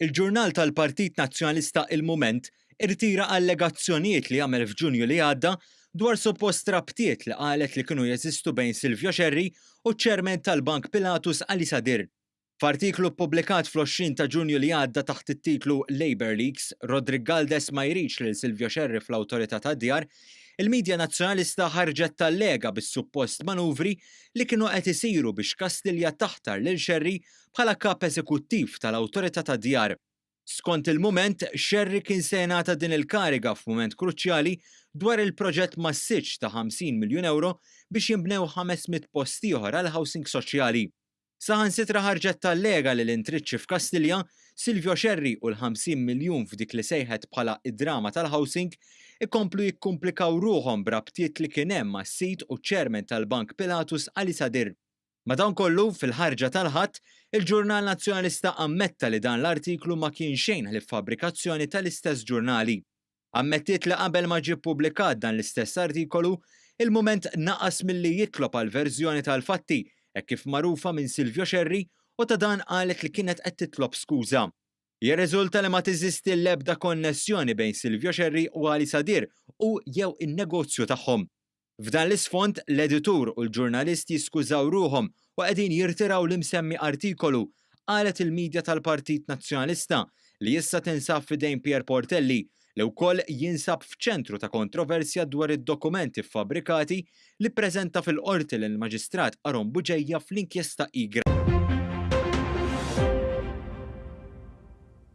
Il-ġurnal tal-Partit Nazzjonalista Il-Mument irtira allegazzjonijiet li għamel f'Ġunju li għadda dwar suppost rabtiet li qalet li kienu jeżistu bejn Silvio Scerri u ċ-Chairman tal-Bank Pilatus Ali Sadir. F'artiklu ppubblikat fl-20 ta' Ġunju li għadda taħt it-titlu Labour Leaks, Roderick Galdes ma jridx lil Silvio Scerri fl-Awtorità tad-Djar, il-midja Nazzjonalista ħarġet tallega bis-suppost manuvri li kienu qed isiru biex Kastilja taħtar lil Scerri bħala Kap Eżekuttiv tal-Awtorità tad-Djar. Skont il-Mument, Scerri kien se jingħata din il-kariga f'mument kruċjali dwar il-proġett massiċċ ta' 50 miljun ewro biex jinbnew 500 post ieħor għall-housing soċjali. Saħansitra ħarġet tallega li l-intriċċi f'Kastilja, Silvio Scerri u l-50 miljun f'dik li sejħet bħala id-drama tal-housing, ikomplu jikkumplikaw ruħhom b'rabtiet li kien hemm mas-sid u ċ-chairman tal-Bank Pilatus Ali Sadir. Madankollu, fil-ħarġa tal-Ħadd, il-ġurnal Nazzjonalista ammetta li dan l-artiklu ma kien xejn ħlief fabbrikazzjoni tal-istess ġurnali. Ammettiet li qabel ma ġie ppubblikat dan l-istess artikolu, il-Mument naqas milli jitlob għal verżjoni tal-fatti hekk kif magħrufa minn Silvio Scerri u ta' dan qalet li kienet qed titlob skuża. Jirriżulta li ma teżisti l-ebda konnessjoni bejn Silvio Scerri u Ali Sadir u jew in-negozju tagħhom. F'dan l-isfond, l-editur u l-ġurnalist jiskużaw ruħhom u qegħdin jirtiraw l-imsemmi artikolu, qalet il-midja tal-Partit Nazzjonalista li issa tinsab f'idejn Pierre Portelli, li wkoll jinsab f'ċentru ta' kontroversja dwar id-dokumenti ffabbrikati li ppreżenta fil-Qorti lill-Maġistrat Aaron Bugeja fl-inkjesta Igra.